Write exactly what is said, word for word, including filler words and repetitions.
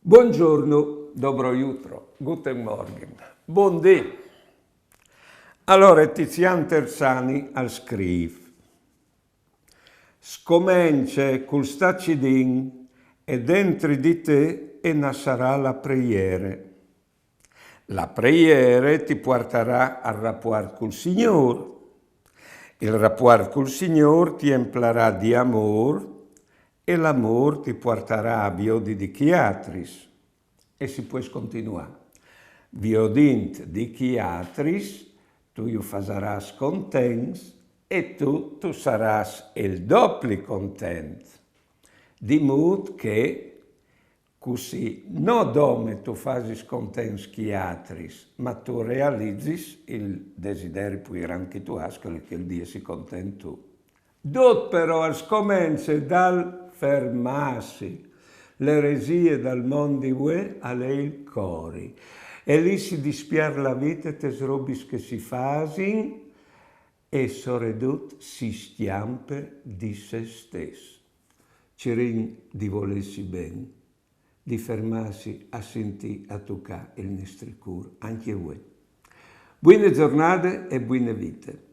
Buongiorno, dobro jutro, guten Morgen, bundì. Alore, Tizian Terzani al scrîf: scomence cul stâ cidin e dentri di te e nassarà la preiere. La preiere ti puartarà al rapuart cul Signôr. Il rapuart cul Signôr ti emplarà di amôr e l'amôr ti puartarà a viodi di cheialtris. E si pues continuâ. Viodint di cheialtris, tu ju fasarâs contents e tu, tu sarâs il dopli content. Di mût che cussì no dome tu fasis contents cheialtris, ma tu realizis il desideri plui grant che tu âs, che al è chel di jessi content tu. Dut però al scomence dal fermâsi. L'eresie dal mont di vuê al è il cori. E li si dispiert la vite tes robis che si fasin e soredut si scjampe di se stes. Cirìn di volêsi ben, di fermâsi a sintî, a tucâ il nestri cûr ancje vuê. Buine zornade e buine vite.